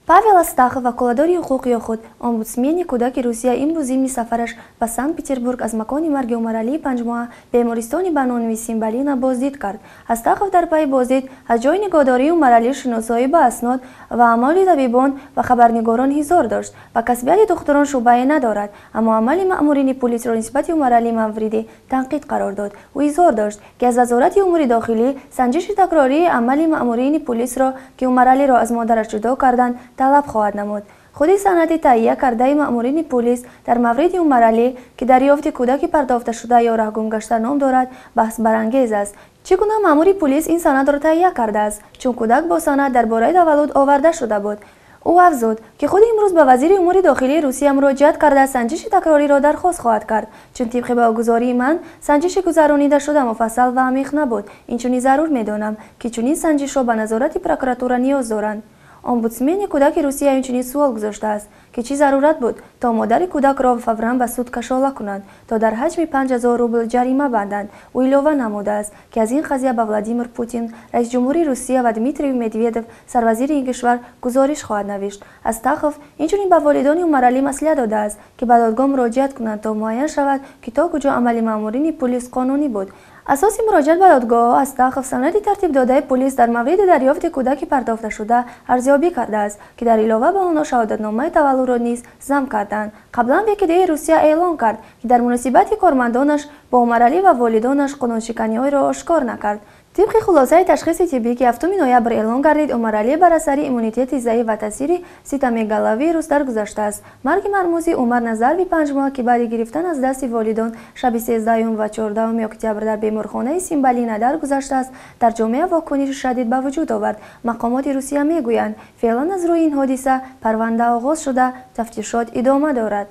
Павел Астахов, ваколадори ҳуқуқ ё худ омбудсмени кӯдаки Русия, имрӯз зимни сафараш ба Санкт-Петербург аз макони марги Умаралии панҷмоҳа, бемористони ба номи Симбалина, боздид кард. Астахов дар пайи боздид аз ҷойи нигоҳдории Умаралӣ, шиносоӣ ба аснод ва аъмоли табибон ва хабарнигорон ҳизор дошт. Ба касбияти духтурон шубҳае надорад, аммо амали маъмурини пулисро нисбати Умаралӣ мавриди танқид қарор дод. Ӯ изҳор дошт, ки аз Вазорати умури дохилӣ санҷиши такрории амали маъмурини пулисро, ки Умаралиро аз модараш ҷудо карданд, талаб хоҳад намуд. Худи санади таҳия кардаи маъмурини пулис дар мавриди Умаралӣ, ки дарёфти кӯдаки партофташуда ё раҳгумгашта ном дорад, баҳсбарангез аст. Чӣ гуна маъмури пулис ин санадро таҳия кардааст, чун кӯдак бо санад дар бораи таваллуд оварда шуда буд? Ӯ афзуд, ки худи имрӯз ба вазири умури дохилии Русия муроҷиат карда, санҷиши такрориро дархост хоҳад кард, чун тибқи баҳогузории ман санҷиши гузаронидашуда муфассал ва амиқ набуд. Инчунин зарур медонам, ки чунин санҷишҳо ба назорати прокуратура ниёз доранд. Омбудсмени кӯдаки Русия инчунин суол гузоштааст, ки чӣ зарурат буд, то модари кӯдакро фавран ба суд кашола кунанд, то дар ҳаҷми 5000 рубл ҷарима банданд. Ӯ илова намудааст, ки аз ин қазия ба Владимир Путин, раисҷумҳури Русия, ва Дмитрий Медведев, сарвазири ин кишвар, гузориш хоҳад навишт. Астахов инчунин ба волидони Умаралӣ маслиҳат додааст, ки ба додгоҳ муроҷиат кунанд, то муайян шавад, ки то куҷо амали маъмурини пулис қонунӣ буд. Асоси муроҷиат ба додгоҳ Астахов санади тартибдодаи пулис дар мавриди дарёфти кӯдаки партофташуда арзёбӣ кардааст, ки дар илова ба онҳо шаҳодатномаи таваллудро низ зам карданд. Қаблан ВКДи Русия эълон кард, ки дар муносибати кормандонаш бо Умаралӣ ва волидонаш қонуншиканиҳоеро ошкор накард. Тибқи хулосаи ташхиси тиббӣ, ки 7 ноябр эълон гардид, Умаралӣ бар асари иммунитети заиф ва таъсири ситомегаловирус даргузаштааст. Марги мармузи Умар Назарви панҷмоҳа, ки баъди гирифтан аз дасти волидон шаби 13 ва 14 октябр дар беморхонаи Симбалина даргузаштааст, дар ҷомеа вокуниши шадид ба вуҷуд овард. Мақомоти Русия мегӯянд, феълан аз рӯи ин ҳодиса парванда оғоз шуда, тафтишот идома дорад.